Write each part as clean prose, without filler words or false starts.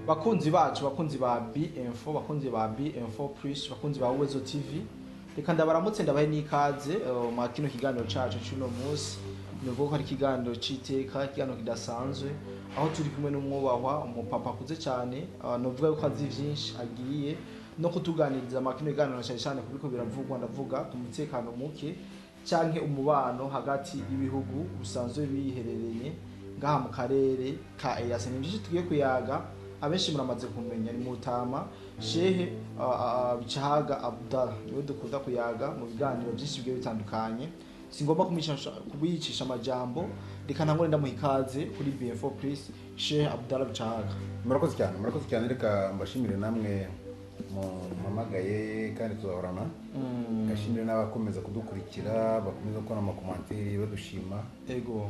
Bakunzi bacu, bakunzi ba B-Info, bakunzi ba B-Info Plus, bakunzi ba Uwezo TV, reka ndabaramutse, ndabahe n'ikaze mwa kino kiganiro cacu c'uno munsi. Nivuga ko ari ikiganiro c'iteka, ikiganiro kidasanzwe, aho turi kumwe n'umwubahwa, umupapa akuze cyane, novuga yuko azi vyinshi, agiye no kutuganiriza mwa kino kiganiro, cyane cyane kubiko biravugwa, ndavuga ku mutekano muke canke umubano hagati y'ibihugu bisanzwe biherereye ngaha mu karere ka EAC. Ni byinshi tugiye kuyaga. Abenshi muramaze kumenya ni Mutama Shehe Bicahaga Abdallah, niwe dukunda kuyaga mu biganiro byinshi bigiye bitandukanye. Singomba kubicisha amajambo, reka ntangure ndamuha ikaze kuri BF4 Plus, Shehe Abdallah Bicahaga. Murakoze cyane, murakoze cyane. Reka mbashimire namwe mumpamagaye, kandi tuzahorana. Ngashimire n'abakomeza kudukurikira, bakomeza gukora ama commentaires badushima.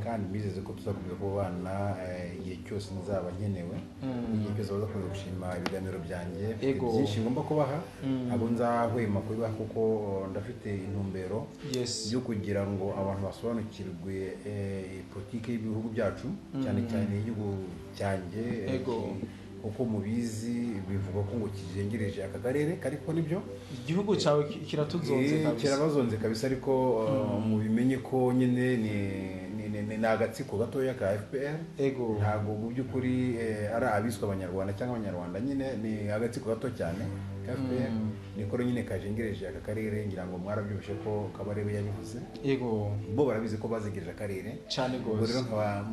Kandi mbizeze ko tuzakomeza kubana igihe cyose nzaba nkenewe, igihe cyose bazakomeza gushima ibiganiro byanjye. Mfite byinshi ngomba kubaha, ntabwo nzahwema kubibaha kuko ndafite intumbero yo kugira ngo abantu basobanukirwe politiki y'ibihugu byacu, cyane cyane igihugu cyanjye, kuko mubizi bivugwa ko ngo kizengereje aka karere, ariko nibyo. Igihugu cyawe kiratuzonze kabisa. Kirabazonze kabisa, ariko mubimenye ko nyine ni agatsiko gatoya ka FPR. Ntabwo mu by'ukuri ari abiswe Abanyarwanda cyangwa Abanyarwanda, nyine ni agatsiko gato cyane ka FPR, niko rero nyine kajengereje aka karere. Ngira ngo mwarabyumvishe ko Kabarebe yabivuze. Bo barabizi ko bazengereje akarere. Cyane Ubwo rero gose. nkaba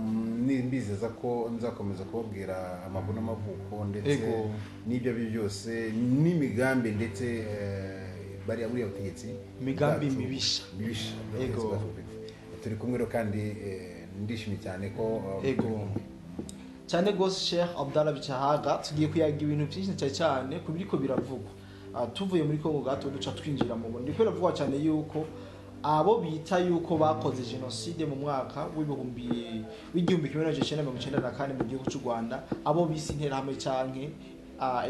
mbizeza ko nzakomeza kubabwira amakuru n'amavuko, ndetse n'ibyo ari byo byose, n'imigambi, ndetse bariya buriya butegetsi Imigambi bwacu, mibisha. mibisha butegetsi bwacu bufite. Turi kumwe rero, kandi ndishimye cyane ko turi kumwe. Cyane gose, Sheikh Abdallah Bicahaga. Tugiye kuyaga ibintu byinshi, cyane cyane ku biriko biravugwa. Tuvuye muri Kongo gato, duca twinjira mu Burundi. Biriko biravugwa cyane yuko abo bita yuko bakoze jenoside mu mwaka w'1994 mu gihugu cy'u Rwanda, abo bise Interahamwe canke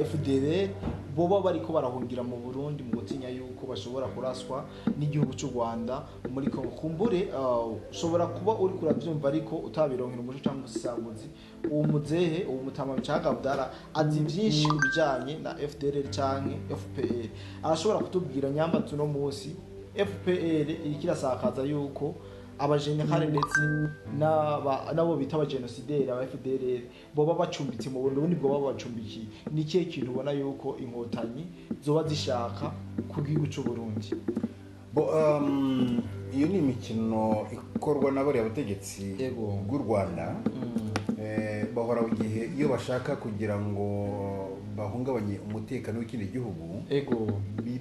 FDLR, boba bariko barahungira mu Burundi mu gutinya yuko bashobora kuraswa n'igihugu cy'u Rwanda muri Kongo. Kumbure ushobora kuba uri kuravyumva ariko utabironkera umuco cyangwa umusaguzi. Uwo muzehe, uwo mutama Bicahaga Abdallah, azi byinshi ku bijanye na FDLR canke FPR. Arashobora kutubwira nyamba tuno munsi FPR iriko irasakaza yuko abajenerali ndetse n'abo bita abajenosideri, aba FDLR, boba bacumbitse mu Burundi, ubundi bwoba babacumbikiye. Ni ikihe kintu ubona yuko Inkotanyi zoba zishaka ku gihugu cy'u Burundi? Bo, iyo ni imikino ikorwa na bariya butegetsi bw'u Rwanda. Bahora gihe iyo bashaka kugira ngo bahungabanye umutekano w'ikindi gihugu,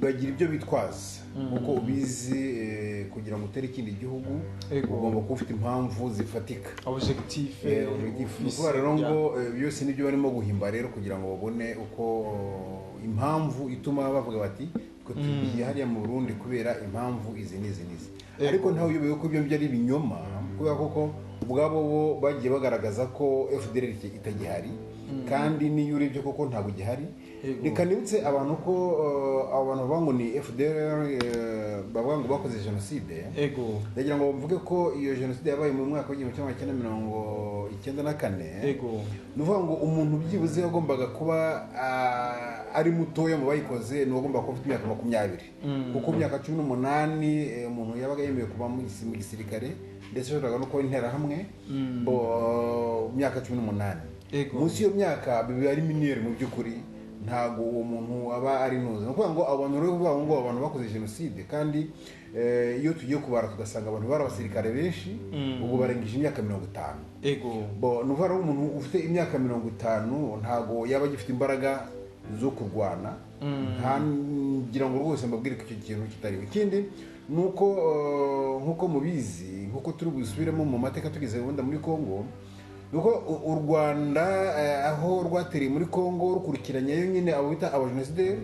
bagira ibyo bitwaza. Kuko ubizi, kugira ngo utere ikindi gihugu, ugomba kuba ufite impamvu zifatika. Objectif. Objectif. Ni ukuvuga rero ngo byose nibyo barimo guhimba rero kugira ngo babone uko impamvu ituma bavuga bati: "Twe tugiye hariya mu Burundi kubera impamvu izi n'izi n'izi." Ariko ntawe uyobewe ko ibyo ngibyo ari ibinyoma, kubera koko ubwabo bo bagiye bagaragaza ko FDLR itagihari, kandi n'iyo urebye koko ntabwo gihari. Reka nibutse abantu ko abo bantu bavuga ngo ni FDLR, bavuga ngo bakoze jenoside, ndagira ngo mvuge ko iyo jenoside yabaye mu mwaka w'1994. Ni ukuvuga ngo umuntu byibuze yagombaga kuba ari mutoya mu bayikoze ni uwagombaga kuba afite imyaka 20, kuko mu myaka 18 umuntu yabaga yemewe kuba mu gisirikare, ndetse ashoboraga no kuba Interahamwe bo mu myaka 18. Munsi y'iyo myaka biba ari mineur. Mu by'ukuri ntabwo uwo muntu aba ari nuza. Ni ukuvuga ngo abo bantu rero bavuga ngo abantu bakoze jenoside, kandi iyo tugiye kubara tugasanga abantu bari abasirikare benshi, ubwo barengeje imyaka 50. Bo ni ukuvuga rero umuntu ufite imyaka 50 ntabwo yaba agifite imbaraga zo kurwana. Nta ngira ngo rwose mbabwire ko icyo kintu kitariho. Ikindi ni uko nk'uko mubizi, nk'uko turi busubiremo mu mateka tugeze wenda muri Congo, ni uko u Rwanda aho rwatereye muri Congo rukurikiranyeyo nyine abo bita abajenosideri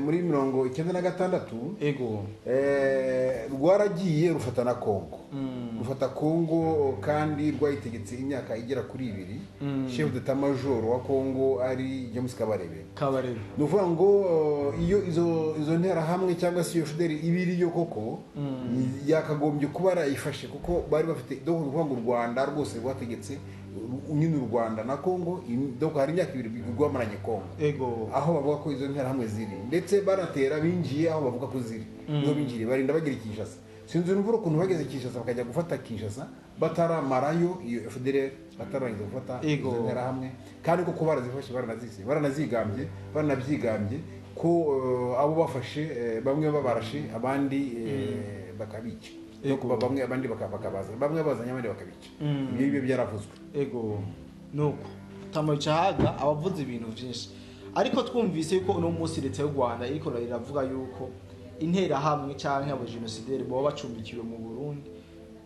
muri 96, rwaragiye rufata na Congo, rufata Congo kandi rwayitegetse imyaka igera kuri 2, chef d'état major wa Congo ari James Kabarebe. Kabarebe. Ni ukuvuga ngo iyo izo nterahamwe cyangwa se iyo FDLR iba iriyo koko, yakagombye kuba yarayifashe, kuko bari bafite, donc ni ukuvuga ngo u Rwanda rwose rwategetse Nyine u Rwanda na Congo, donc hari imyaka 2 rwamaranye Congo, aho bavuga ko izo nterahamwe ziri, ndetse baratera, binjiye aho bavuga ko ziri, niho binjiriye, barinda bagera i Kinshasa. Sinzi urumva ukuntu bageze Kinshasa, bakajya gufata Kinshasa bataramarayo iyo FDLR, batarangiza gufata izo nterahamwe. Kandi koko barazifashe, baranazise, baranazigambye, baranabyigambye ko abo bafashe, bamwe babarashe, abandi bakabica. Donc bamwe, abandi bakabaza, bamwe bazanye, abandi bakabica. Ibyo ngibyo byaravuzwe. Ego, nuko Tamacahaga abavuze ibintu vyinshi, ariko twumvise yuko uno munsi leta y'u Rwanda iriko iravuga yuko interahamwe canke abajenosideri boba bacumbikiwe mu Burundi.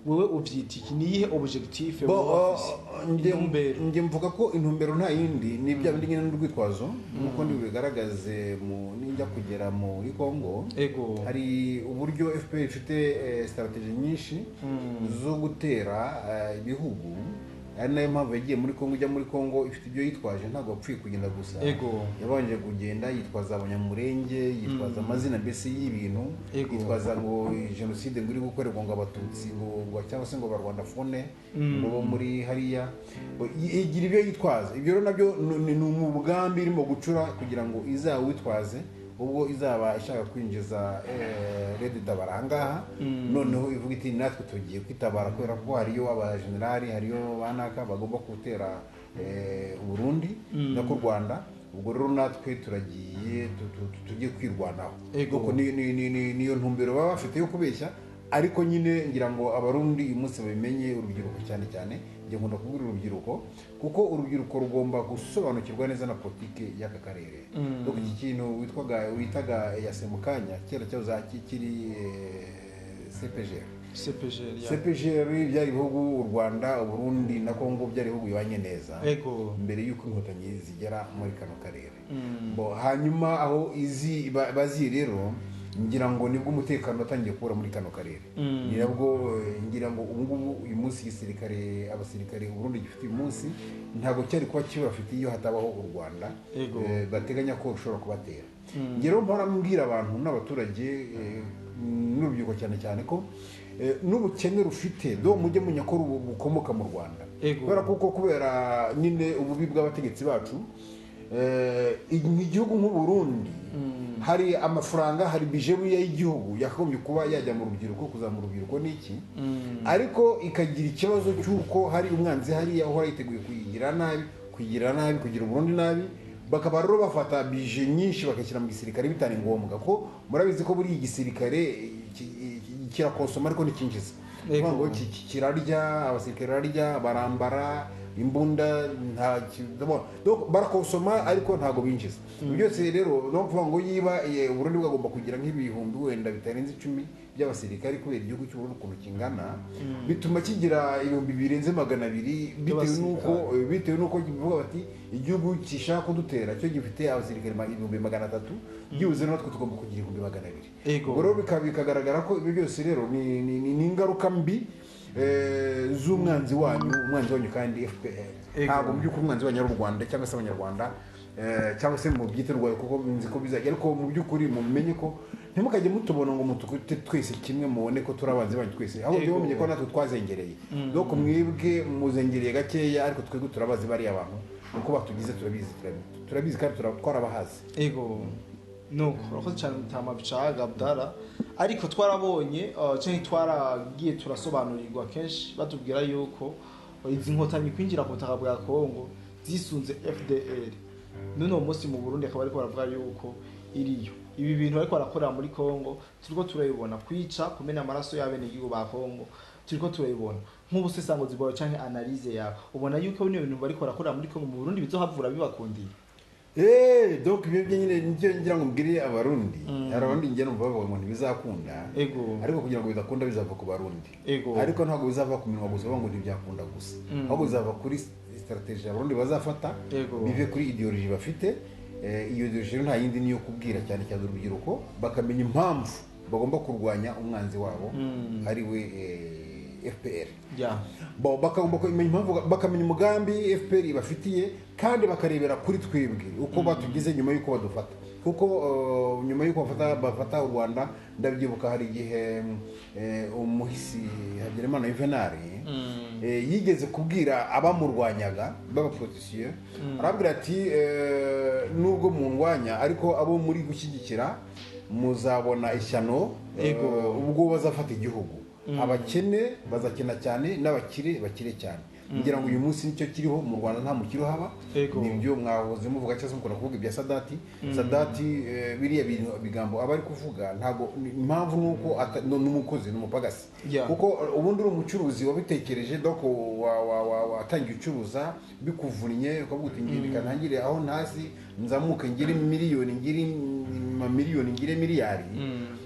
Wewe uvyita iki? Niyihe objectif Bo, boba bafise? Intumbero. Njye mvuga ko intumbero nta yindi, ni bya bindi nyine n'urwitwazo, nk'uko ndi bubigaragaze mu ninjya kugera muri Congo. Hari uburyo FPR ifite strategy nyinshi zo gutera ibihugu, ari nayo mpamvu yagiye muri Congo. Ijya muri Congo ifite ibyo yitwaje, ntabwo wapfuye kugenda gusa. Yabanje kugenda yitwaza Abanyamurenge, yitwaza amazina mbese y'ibintu, yitwaza ngo jenoside ngo iri gukorerwa ngo Abatutsi ngo cyangwa se ngo Abarwandafone ngo bo muri hariya. Igira ibyo yitwaza. Ibyo rero nabyo ni umugambi irimo gucura kugira ngo izawitwaze ubwo izaba ishaka kwinjiza Red Tabara ahangaha, noneho ivuga iti: "Natwe tugiye kwitabara," kubera ko hariyo abajenerali, hariyo banaka bagomba gutera Uburundi no ku Rwanda. Ubwo rero natwe turagiye, tugiye kwirwanaho. Donc niyo ntumbero baba bafite yo kubeshya. Ariko nyine ngira ngo Abarundi uyu munsi babimenye, urubyiruko cyane cyane. Njye nkunda kubwira urubyiruko, kuko urubyiruko rugomba gusobanukirwa neza na politike y'aka karere. Donc iki kintu witwaga, witaga EAC mu kanya, kera cyahoze kiri CPGL. CPGL ya. CPGL byari ibihugu, u Rwanda, Uburundi na Congo, byari ibihugu bibanye neza mbere y'uko Inkotanyi zigera muri kano karere. Bo, hanyuma aho izi bazi rero, ngira ngo nibwo umutekano watangiye kubura muri kano karere. Ni nabwo ngira ngo ubu ngubu uyu munsi igisirikare, abasirikare Uburundi gifite uyu munsi, ntabwo cyari kuba kibafite iyo hatabaho u Rwanda. Bateganya ko rushobora kubatera. Njye rero mpora mbwira abantu n'abaturage, n'urubyiruko cyane cyane, ko n'ubukene rufite do mujye menya ko bukomoka mu Rwanda. Kubera kuko kubera nyine ububi bw'abategetsi bacu, igihugu nk'u Burundi hari amafaranga, hari budget buriya y'igihugu yakagombye kuba yajya mu rubyiruko, kuzamura urubyiruko n'iki, ariko ikagira ikibazo cy'uko hari umwanzi hariya uhora yiteguye kuyigira nabi, kuyigira nabi, kugira Uburundi nabi. Bakaba rero bafata budget nyinshi bakashyira mu gisirikare bitari ngombwa, ko murabizi ko buriya igisirikare kirakonsoma ariko ntikinjiza. Kuvuga ngo kirarya, abasirikare bararya, barambara, imbunda, nta donc barakonsoma ariko ntabwo binjiza. Ibyo byose rero no kuvuga ngo yiba Uburundi bwagomba kugira nk'ibihumbi wenda bitarenze 10 by'abasirikare, kubera igihugu cy'Uburundi ukuntu kingana, bituma kigira ibihumbi birenze 200, bitewe n'uko bivuga bati: "Igihugu gishaka kudutera cyo gifite abasirikare 300,000, byibuze natwe tugomba kugira 200,000." Ubwo rero bikagaragara ko ibyo byose rero ni ingaruka mbi z'umwanzi wanyu, umwanzi wanyu kandi FPR. Ntabwo mu by'ukuri umwanzi wanyu ari u Rwanda cyangwa se Abanyarwanda, cyangwa se mu byite Rwanda, kuko nzi ko bizajya. Ariko mu by'ukuri mumenye ko ntimukajye mutubona ngo mutukute twese kimwe, mubone ko turi abanzi banyu twese, ahubwo mumenye ko natwe twazengereye. Donc mwebwe muzengereye gakeya, ariko twebwe turabazi bariya bantu uko batugize, turabizi, turabizi kandi twarabahaze. Ego, nuko urakoze cyane, Mutama Bicahaga Abdara. Ariko twarabonye, canke twaragiye turasobanurirwa kenshi, batubwira yuko izi nkotanyi kwinjira ku butaka bwa Kongo zisunze FDL. None uwo munsi mu Burundi akaba ariko baravuga yuko iriyo. Ibi bintu bariko barakorera muri Kongo turiko turabibona, kwica, kumena amaraso y'abenegihugu ba Kongo turiko turabibona. Nk'ubusesanguzi bwawe canke analyse yawe, ubona yuko bino bintu bariko barakorera muri Kongo mu Burundi bizohavura bibakundiye? Donc ibyo byo nyine nibyo ngira ngo mbwire Abarundi. Hari Abarundi njye numva bavuga ngo ntibizakunda, ariko kugira ngo bidakunda bizava ku Barundi. Ariko ntabwo bizava ku minwa gusa bavuga ngo ntibyakunda gusa, ahubwo bizava kuri strategy Abarundi bazafata, bive kuri idéologie bafite. Iyo idéologie rero nta yindi, niyo kubwira cyane cyane urubyiruko, bakamenya impamvu bagomba kurwanya umwanzi wabo ari we FPR. Ya. Bo bakagomba kumenya impamvu, bakamenya umugambi FPR ibafitiye, kandi bakarebera kuri twebwe uko batugize nyuma y'uko badufata, kuko nyuma y'uko bafata u Rwanda, ndabyibuka hari igihe umuhisi Habyarimana Juvenal yigeze kubwira abamurwanyaga b'abapolitisiye, arababwira ati: "Nubwo mundwanya, ariko abo muri gushyigikira muzabona ishyano ubwo bazafata igihugu. Abakene bazakena cyane, n'abakire bakire cyane." Ngira ngo uyu munsi nicyo kiriho mu Rwanda, nta mukire uhaba. Nibyo mwahoze muvuga cyangwa se mukunda kuvuga ibya Sadati. Sadati, biriya bintu, bigambo aba ari kuvuga, ntabwo impamvu ni uko ni umukozi, ni umupagasi. Kuko ubundi uri umucuruzi wabitekereje, donc watangiye ucuruza bikuvunnye, ukavuga uti: "Ngiye, reka ntangire aho ntazi, nzamuke ngire miliyoni, ngire miliyoni, ngire miliyari."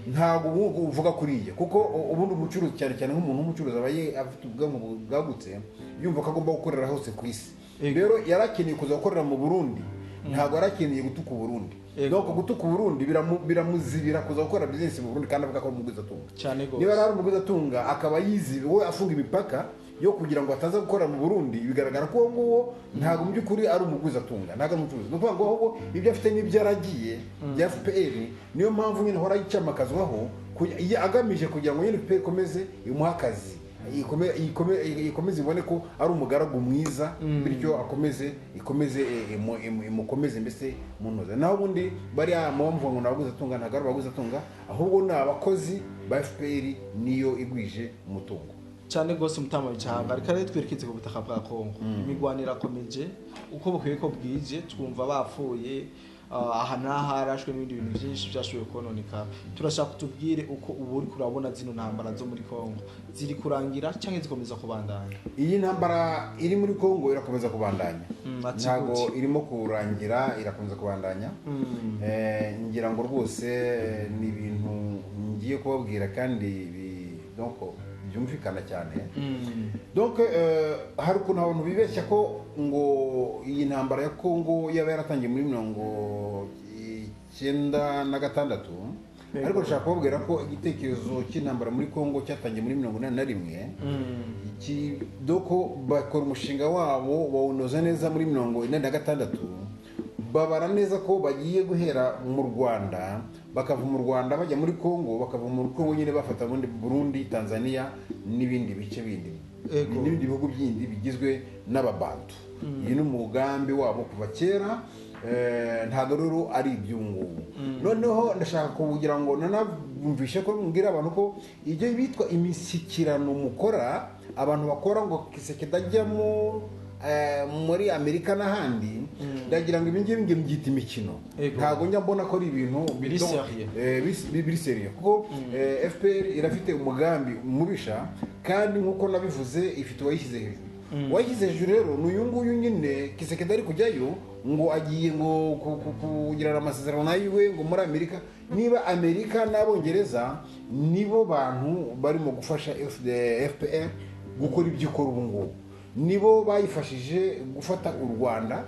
Ntabwo ubu uvuga kuriya, kuko ubundi umucuruzi, cyane cyane nk'umuntu w'umucuruzi, aba afite ubwonko bwagutse, yumva ko agomba gukorera hose ku isi. Rero yarakeneye kuza gukorera mu Burundi, ntabwo yarakeneye gutuka Uburundi. Donc gutuka Uburundi biramuzibira kuza gukora business mu Burundi, kandi avuga ko ari umugwizatunga. Cyane rwose. Niba ari umugwizatunga akaba yizibe we, afunga imipaka yo kugira ngo ataza gukorera mu Burundi, bigaragara ko uwo nguwo ntabwo mu by'ukuri ari umugwizatunga, ntabwo ari umucuruzi. Ni ukuvuga ngo ahubwo ibyo afite n'ibyo yaragiye bya FPR, niyo mpamvu nyine ahora yicamakazwaho, agamije kugira ngo nyine FPR ikomeze imuhe akazi, ikomeze ibone ko ari umugaragu mwiza, bityo akomeze ikomeze imukomeze mbese mu ntozi. Naho ubundi bariya muba muvuga ngo ni abagwizatunga, ntabwo ari abagwizatunga, ahubwo ni abakozi ba FPR, niyo igwije umutungo. Cyane rwose, mutama bicanga. Reka rero twerekeze ku butaka bwa Kongo. Imigwano irakomeje uko bukwiye ko bwije, twumva bapfuye aha n'aha, harashwe n'ibindi bintu byinshi byashoboye kononekara. Turashaka tubwire uko ubu uri kurabona zino ntambara zo muri Kongo, ziri kurangira cyangwa zikomeza kubandanya? Iyi ntambara iri muri Kongo irakomeza kubandanya. Ati Ntabwo gute? irimo kurangira, irakomeza kubandanya. Ngira ngo rwose ni ibintu ngiye kubabwira kandi donc byumvikana cyane. Donc hari ukuntu abantu bibeshya ko ngo iyi ntambara ya Kongo yaba yaratangiye muri 96, ariko ndashaka kubabwira ko igitekerezo cy'intambara muri Kongo cyatangiye muri 81. Iki donc bakora umushinga wabo, bawunoza neza muri 86, babara neza ko bagiye guhera mu Rwanda, bakava mu Rwanda bajya muri Kongo, bakava muri Kongo nyine bafata ubundi Burundi, Tanzania n'ibindi bice bindi, n'ibindi bihugu bindi bigizwe n'Ababantu. Uyu ni umugambi wabo kuva kera, ntabwo rero ari iby'ubungubu. Noneho ndashaka kugira ngo nanabumvishe ko mbwira abantu ko ibyo bitwa imishyikirano mukora, abantu bakora ngo Tshisekedi ajyamo muri Amerika n'ahandi, ndagira ngo ibi ngibi ngiye mbyita imikino. Ntabwo njya mbona ko ari ibintu Biri sérieux. Biri sérieux, kuko FPR irafite umugambi mubisha, kandi nk'uko nabivuze ifite uwayishyize hejuru. Uwayishyize hejuru rero ni uyu nguyu nyine Tshisekedi ari kujyayo ngo agiye ngo kugirana amasezerano nawe ngo muri Amerika. Niba Amerika n'Abongereza nibo bantu barimo gufasha FPR gukora ibyo ikora ubu ngubu, nibo bayifashije gufata u Rwanda,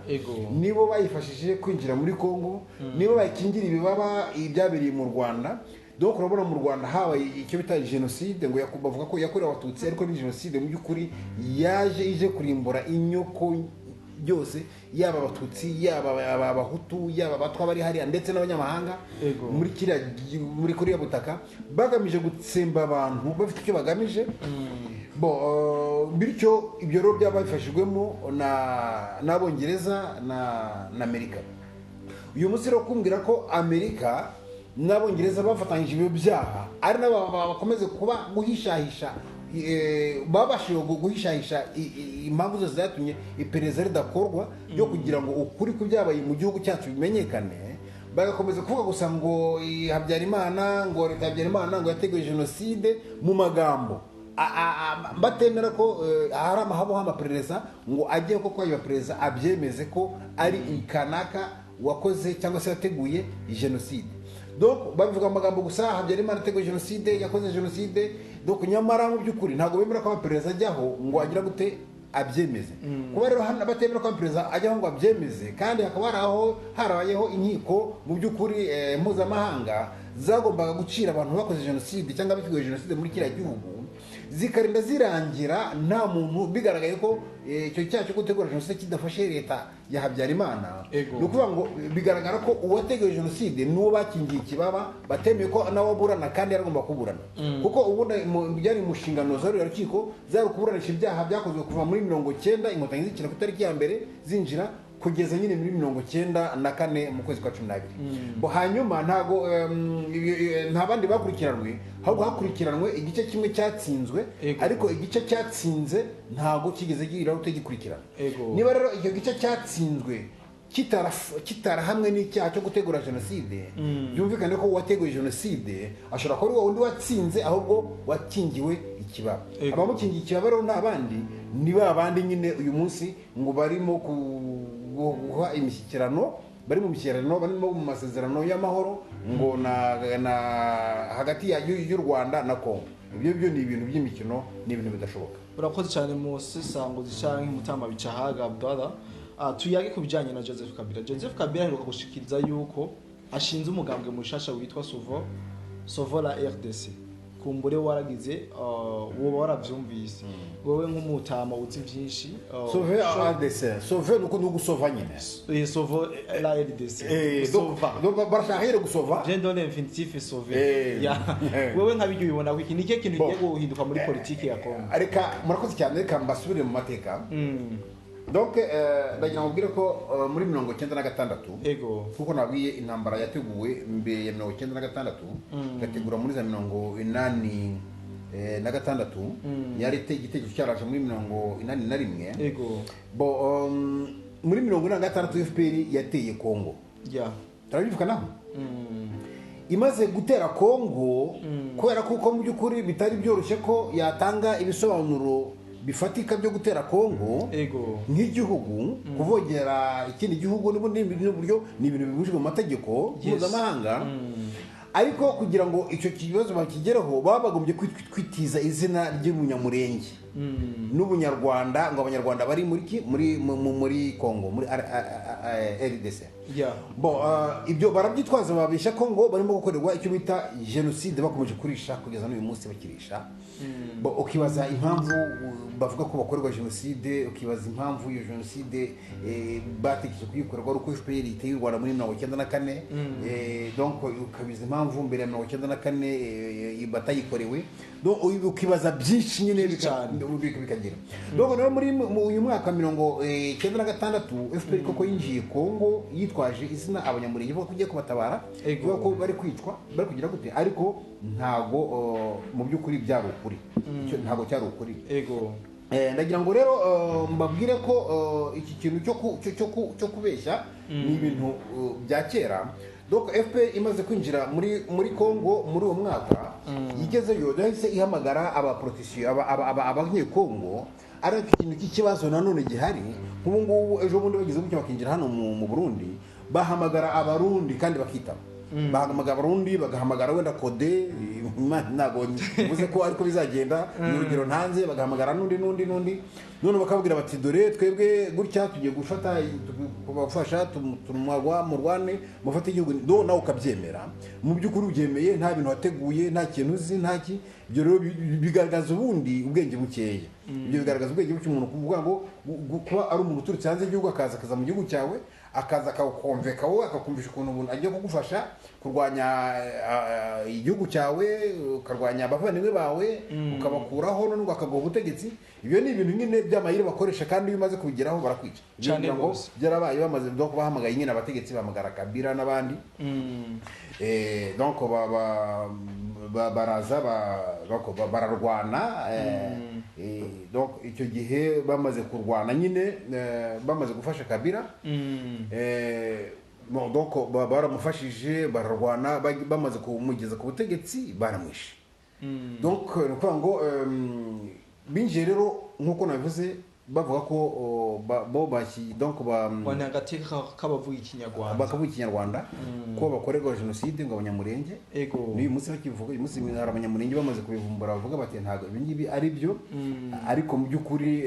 nibo bayifashije kwinjira muri Congo, nibo bayikingira ibibaba ibyabereye mu Rwanda. Donc urabona mu Rwanda habaye icyo bita jenoside, ngo bavuga ko yakorewe Abatutsi, ariko ni jenoside mu by'ukuri yaje ije kurimbura inyoko byose, yaba Abatutsi, yaba Abahutu, yaba Abatwa bari hariya, ndetse n'abanyamahanga muri kuriya butaka, bagamije gutsemba abantu bafite icyo bagamije. Bo, bityo ibyo rero byaba bifashijwemo n'Abongereza na Amerika. Uyu munsi rero kumbwira ko Amerika n'Abongereza bafatanyije ibyo byaha, ari nabo bakomeze kuba guhishahisha, babashije guhishahisha impamvu zose zatumye iperereza ridakorwa ryo kugira ngo ukuri ku byabaye mu gihugu cyacu bimenyekane, bagakomeza kuvuga gusa ngo Habyarimana, ngo leta ya Habyarimana ngo yateguye jenoside mu magambo, batemera ko hari amahabo amaperereza ngo ajye koko ayo maperereza abyemeze ko ari kanaka wakoze cyangwa se yateguye jenoside. Donc babivuga mu magambo gusa: Habyarimana yateguye jenoside, yakoze jenoside. Donc nyamara mu by'ukuri ntabwo bemera ko amaperereza ajyaho ngo agira gute, abyemeze. Kuba rero hano batemera ko amaperereza ajyaho ngo abyemeze, kandi hakaba hari aho harabayeho inkiko mu by'ukuri mpuzamahanga zagombaga gucira abantu bakoze jenoside cyangwa biteguye jenoside muri kiriya gihugu, Zikarinda zirangira nta muntu bigaragaye ko icyo cyaha cyo gutegura jenoside kidafashe leta ya Habyarimana. Ni ukuvuga ngo bigaragara ko uwateguye jenoside n'uwo bakingiye ikibaba, batemeye ko nawe aburana kandi yaragomba kuburana, kuko ubundi byari mu nshingano za ruriya rukiko zari ukuburanisha ibyaha byakozwe kuva muri 90, Inkotanyi zikina ku itariki ya mbere zinjira, kugeza nyine muri 94 mu kwezi kwa 12. Bo hanyuma ntago nta bandi bakurikiranwe, ahubwo hakurikiranwe igice kimwe cyatsinzwe. Ariko igice cyatsinze ntago kigeze kigira utagikurikirana. Niba rero icyo gice cyatsinzwe kitarahamwe n'icyaha cyo gutegura jenoside, byumvikane ko uwateguye jenoside ashobora kuba ari wa wundi watsinze, ahubwo wakingiwe ikibaba. Abamukingiye ikibaba rero nta bandi, ni ba bandi nyine uyu munsi ngo barimo guha imishyikirano, bari mu mishyikirano, barimo mu masezerano y'amahoro ngo na hagati y'u Rwanda na Congo. Ibyo byo ni ibintu by'imikino, ni ibintu bidashoboka. Urakoze cyane musesanguzi canke mutama Bicahaga Abdallah. Tuyage ku bijanye na Joseph Kabila. Joseph Kabila aheruka gushikiriza yuko ashinze umugambwe mushasha witwa Sauvons la RDC. Kumbure waragize woba waravyumvise wowe nk'umutama uzi vyinshi. Sauver RDC, sauver nuko ni ugusova nyine. Sauvons la RDC. Donc Sauva. donc barashaka nyine gusova. Viens dans l'infinitif, sauver. Ya. Wewe nk'abiryo ubibona ko iki ni ikihe kintu Bon. kigiye guhinduka muri politiki ya Congo? Reka, murakoze cyane, reka mbasubire mu mateka. Donc ndagira ngo mbwire ko muri 96, kuko nabwiye intambara yateguwe mbere ya 96, igategura muri za 86, yari igitekerezo cyaraje muri 81. Bo muri 86 FPR yateye Congo. Turabivuga naho. Imaze gutera Congo, kubera kuko mu by'ukuri bitari byoroshye ko yatanga ibisobanuro bifatika byo gutera Congo nk'igihugu, kuvogera ikindi gihugu n'ubundi buryo ni ibintu bibujijwe mu mategeko mpuzamahanga. Ariko kugira ngo icyo kibazo bakigereho, baba bagombye kwitiza izina ry'ubunyamurenge n'ubunyarwanda, ngo Abanyarwanda bari muri ki muri muri Congo, muri RDC. Bon, ibyo barabyitwaza, babeshya ko ngo barimo gukorerwa icyo bita jenoside, bakomeje kurisha kugeza n'uyu munsi bakirisha. Bon, ukibaza impamvu bavuga ko bakorerwa jenoside, ukibaza impamvu iyo jenoside batekereje kuyikorerwa ari uko FPR iteye u Rwanda muri 94. Donc ukabiza impamvu mbere ya 94 batayikorewe. Donc ukibaza byinshi nyine Cyane. bikagira. Donc rero muri uyu mwaka 96, FPR koko yinjiye Congo yitwaje izina Abanyamurenge, ivuga ko igiye kubatabara, ivuga ko bari kwicwa, bari kugira gute, ariko ntago mu by'ukuri byari ukuri. Ntago cyari ukuri. Ndagira ngo rero mbabwire ko iki kintu cyo kubeshya ni ibintu bya kera. Donc FPR imaze kwinjira muri Congo muri uwo mwaka, yigezeyo yahise ihamagara abaprotesiyo, abanyekongo. Ariko ikintu cy'ikibazo nanone gihari, nk'ubu ngubu ejo bundi bagize gutya bakinjira hano mu Burundi, bahamagara Abarundi kandi bakitaba. Bahamagara Abarundi, bagahamagara wenda kode, Imana ntabwo mvuze ko ariko bizagenda, ni urugero ntanze, bagahamagara n'undi n'undi n'undi, none bakabwira bati: "Dore twebwe gutya tugiye gufata, kubafasha, tumagwa murwane mufate igihugu." Do nawe ukabyemera, mu by'ukuri ubyemeye nta bintu wateguye, nta kintu uzi, nta ki. Ibyo rero bigaragaza ubundi ubwenge bukeya. Ibyo bigaragaza ubwenge buke, umuntu kuvuga ngo kuba ari umuntu uturutse hanze y'igihugu, akaza mu gihugu cyawe, akaza akawukomveka wowe, akakumvisha ukuntu umuntu agiye kugufasha kurwanya igihugu cyawe, ukarwanya abavandimwe bawe, ukabakuraho, none ngo akaguha ubutegetsi. Ibyo ni ibintu nyine by'amayeri bakoresha, kandi iyo umaze kubigeraho barakwica. Ibyo Cyane kugira ngo rwose. byarabaye, bamaze donc bahamagaye nyine abategetsi, bahamagara Kabila n'abandi. Donc baraza donc bararwana. Donc icyo gihe bamaze kurwana nyine, bamaze gufasha Kabila. Bon, donc baramufashije, bararwana, bamaze kumugeza ku butegetsi baramwishe. Donc ni ukuvuga ngo binjiye rero nk'uko nabivuze, bavuga ko bo donc Ngo ni agateka k'abavuga Ikinyarwanda. Bakavuga Ikinyarwanda, ko bakorerwa jenoside, ngo Abanyamurenge. N'uyu munsi bakivuga, uyu munsi hari Abanyamurenge bamaze kubivumbura, bavuga bati: "Ntabwo ibi ngibi ari byo." Ariko mu by'ukuri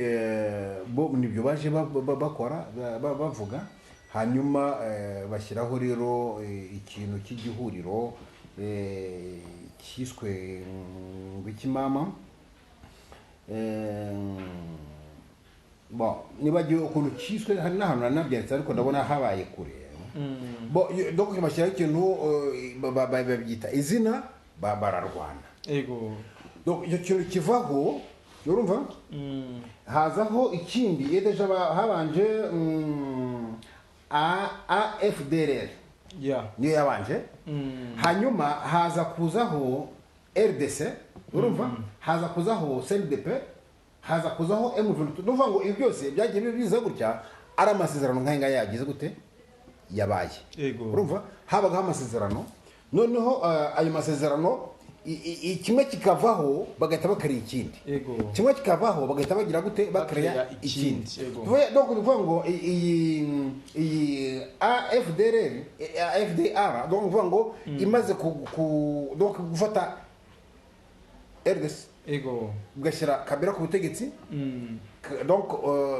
bo nibyo baje bakora, bavuga. Hanyuma bashyiraho rero ikintu cy'igihuriro cyiswe ngo ikimama. Bon, nibagiwe ukuntu cyiswe, hari n'ahantu nari nabyanditse ariko ndabona habaye kure. Bon, donc bashyiraho ikintu, babyita izina, bararwana. Donc icyo kintu kivaho, urumva, hazaho ikindi. Iyo déjà habanje AFDLR, niyo yabanje. Hanyuma haza kuzaho RDC, urumva, haza kuzaho CNDP, haza kuzaho M23. Ni ukuvuga ngo ibi byose byagiye biza gutya, ari amasezerano nk'aya ngaya yagize gute, yabaye. Urumva, habagaho amasezerano, noneho ayo masezerano kimwe kikavaho bagahita bakariya ikindi, kimwe kikavaho bagahita bagira gute, bakariya Bakreya ikindi. ikindi, yego. Donc ni ukuvuga ngo iyi AFDR, AFDR, donc ni ukuvuga ngo imaze donc gufata RDC, ugashyira Kabila ku butegetsi. Donc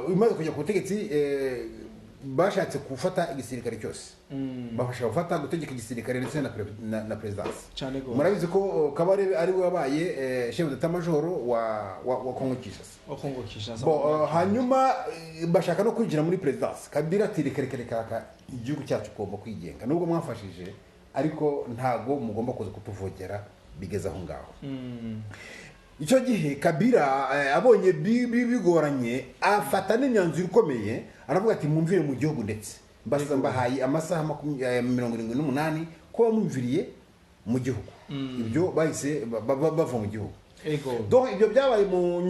imaze kujya ku butegetsi, bashatse gufata igisirikare cyose, bafasha gufata gutegeka igisirikare ndetse na présidence. Cyane gose. Murabizi ko Kabarebe ari we wabaye chef d'état major wa Congo Kinshasa. Wa Congo Kinshasa. Bon, hanyuma bashaka no kwinjira muri présidence. Kabila ati: "Reka, reka, reka, reka, igihugu cyacu kugomba kwigenga, nubwo mwafashije ariko ntago mugomba kuza kutuvogera." Bigeze aho ngaho. Icyo gihe Kabila abonye bigoranye, afata n'imyanzuro ikomeye, aravuga ati: "Mwumvire mu gihugu, ndetse mbasa mbahaye amasaha 78 ko bamwumviriye mu gihugu." Ibyo bahise bava mu gihugu. Donc ibyo byabaye mu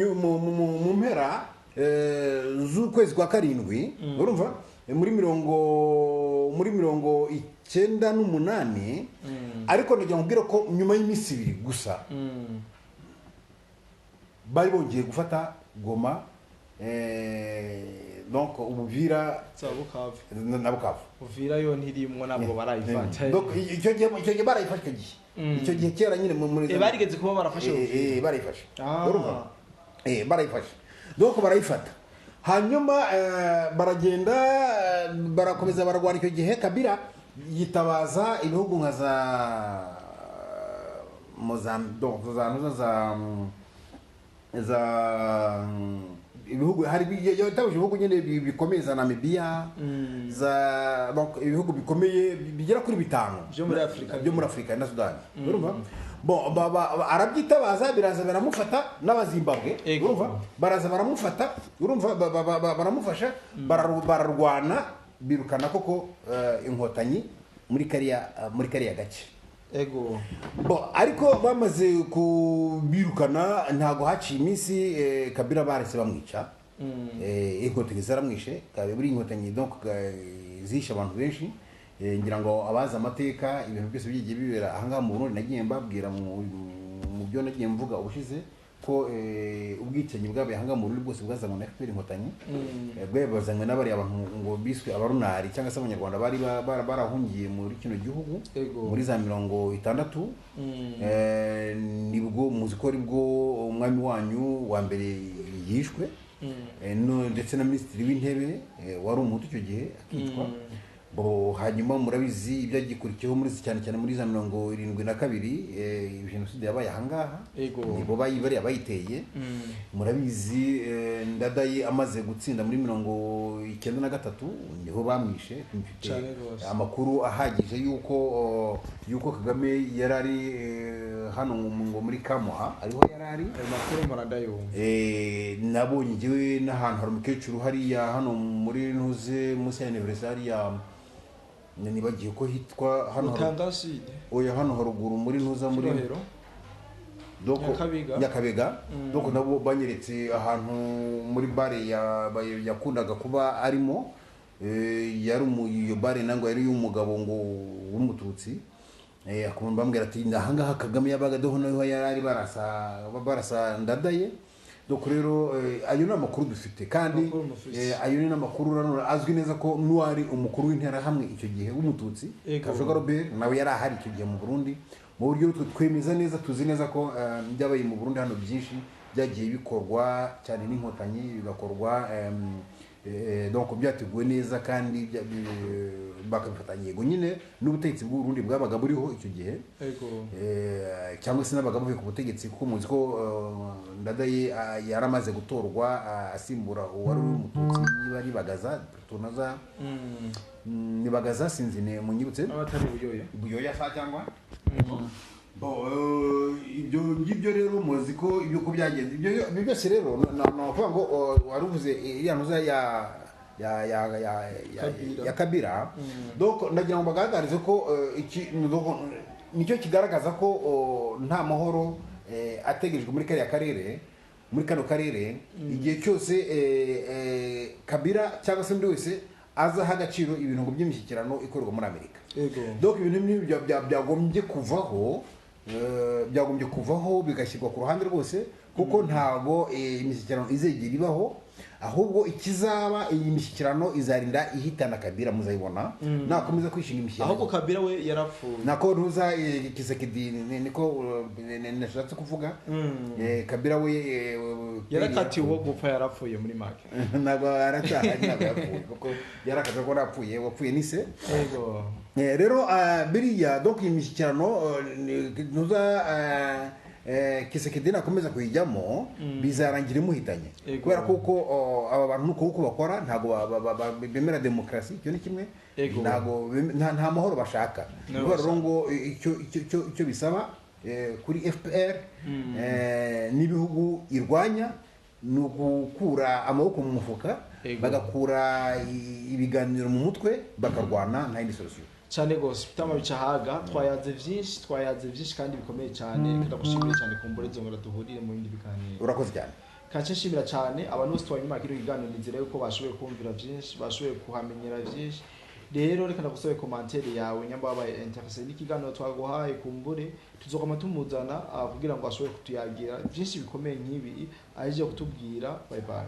mpera z'ukwezi kwa karindwi, urumva, muri 98. Ariko ndagira ngo nkubwire ko nyuma y'iminsi 2 gusa bari bongeye gufata Goma, donc Ubuvira Za Bukavu. na Bukavu. Uvira yo ntirimwo, ntabwo barayifata. Donc icyo gihe barayifashe, icyo gihe, icyo gihe kera nyine muri Barigeze kuba barafashe Uvira. Barayifashe. Ah. Urumva, barayifashe, donc barayifata, hanyuma baragenda, barakomeza bararwana. Icyo gihe Kabila yitabaza ibihugu nka za Mozambique, donc za ibihugu, hari yatabuje ibihugu nyine bikomeye, za Namibia, za donc ibihugu bikomeye bigera kuri bitanu. Byo muri Afurika. Byo muri Afurika na Sudani, urumva. Bon, arabyitabaza, biraza baramufata, n'abazimbabwe. Urumva, baraza baramufata, urumva, baramufasha, bararwana, birukana koko inkotanyi muri kariya gace. Bon, ariko bamaze kubirukana, ntabwo haciye iminsi, Kabila barese bamwica. Inkotanyi zaramwishe. Buri inkotanyi donc zishe abantu benshi. Ngira ngo abazi amateka, ibintu byose byagiye bibera ahangaha mu Burundi, nagiye mbabwira mu byo nagiye mvuga ubushize ko ubwicanyi bwabaye ahangaha mu Burundi bwose bwazanywe na FPR Inkotanyi. Bwazanywe n'abariya bantu ngo biswe abarunari cyangwa se abanyarwanda bari barahungiye muri kino gihugu muri za 60. Nibwo muzi ko aribwo umwami wanyu wa mbere yishwe, ndetse na minisitiri w'intebe wari umuhutu icyo gihe akicwa. Bo hanyuma murabizi ibyagikurikiyeho muri cyane cyane muri za 72, jenoside yabaye ahangaha. Nibo bariya bayiteye. Murabizi, Ndadaye amaze gutsinda muri 93 niho bamwishe. Mfite Cane gose. amakuru ahagije yuko Kagame yari ari hano ngo muri Kamuha ariho yari ari. Ayo makuru mpora ndayumva. Nabonye njyewe n'ahantu hari umukecuru hariya hano muri ntuze munsi ya university hariya, nibagiye ko hitwa hano Mutanga Sud. Oya, hano haruguru muri ntuza muri Kirohero. Donc, Nyakabiga. Nyakabiga. Donc nabo banyeretse ahantu muri bare yakundaga kuba arimo. Yari iyo bare nango yari y'umugabo ngo w'umututsi. Akumva bambwira ati: "Ahangaha Kagame yabaga, doho naho yari ari, barasa Ndadaye." Donc rero ayo ni amakuru dufite kandi Amakuru mufise. Ayo ni n'amakuru nanone azwi neza ko n'uwari umukuru w'interahamwe icyo gihe w'umututsi, Kajuga Robert, nawe yari ahari icyo gihe mu Burundi. Mu buryo twe twemeza neza, tuzi neza ko byabaye mu Burundi hano byinshi byagiye bikorwa cyane n'inkotanyi, bigakorwa donc byateguwe neza kandi Bakabifatanya yego nyine n'ubutegetsi bw'u Burundi bwabaga buriho icyo gihe, cyangwa se n'abaga bavuye ku butegetsi, kuko muzi ko Ndadaye yaramaze gutorwa, asimbura uwari umututsi, niba ari Bagaza tunaza, ni Bagaza, sinzi, ni munyibutse. Abatari Buyoya. Buyoya sa cyangwa bo, ibyo ngibyo rero muzi ko ibyo uko byagenze, ibyo byose rero nakuvuga ngo wari uvuze iriya ntuza ya Kabila. ya Kabila. Donc ndagira ngo bagaragarize ko iki donc, nicyo kigaragaza ko nta mahoro ategerejwe muri kariya karere, muri kano karere, igihe cyose Kabila cyangwa se undi wese azaha agaciro ibintu ngo by'imishyikirano ikorerwa muri Amerika. Donc ibintu nk'ibi byagombye kuvaho, byagombye kuvaho bigashyirwa ku ruhande rwose, kuko ntabwo imishyikirano izegera ibaho. Ahubwo ikizaba, iyi mishyikirano izarinda ihitana Kabila, muzayibona nakomeza kwishinga imishyikirano. Ahubwo Kabila we yarapfuye. Nako ntuza Tshisekedi, niko nashatse kuvuga. Kabila we Yarakatiwe uwo gupfa, yarapfuye muri make. Ntabwo aracyahari, ntabwo yapfuye, kuko yarakatiwe ko napfuye, wapfuye ni se. Rero biriya, donc iyi mishyikirano, ntuza Tshisekedi nakomeza kuyijyamo, bizarangira imuhitanye. Kubera kuko aba bantu nuko uko bakora, ntabwo bemera demokarasi, icyo ni kimwe. Ntabwo nta mahoro bashaka. No Kubera rero ngo icyo bisaba kuri FPR n'ibihugu irwanya ni ugukura amaboko mu mufuka, bagakura ibiganiro mu mutwe, bakarwana, nta yindi solution. Cyane gose, Peter Bicahaga, twayaze byinshi, twayaze byinshi kandi bikomeye cyane. Reka ndagushimire cyane, kumbure ngo duhurire mu bindi biganiro. Urakoze cyane. Kace nshimira cyane abantu bose twanyuma kino kiganiro. Nizera yuko bashoboye kumvira byinshi, bashoboye kuhamenyera byinshi. Rero reka ndagusabe commentaire yawe nyamba wabaye intéressé n'ikiganiro twaguhaye. Kumbure tuzokama tumuzana kugira ngo ashobore kutuyagira byinshi bikomeye nk'ibi aje kutubwira. Bye bye.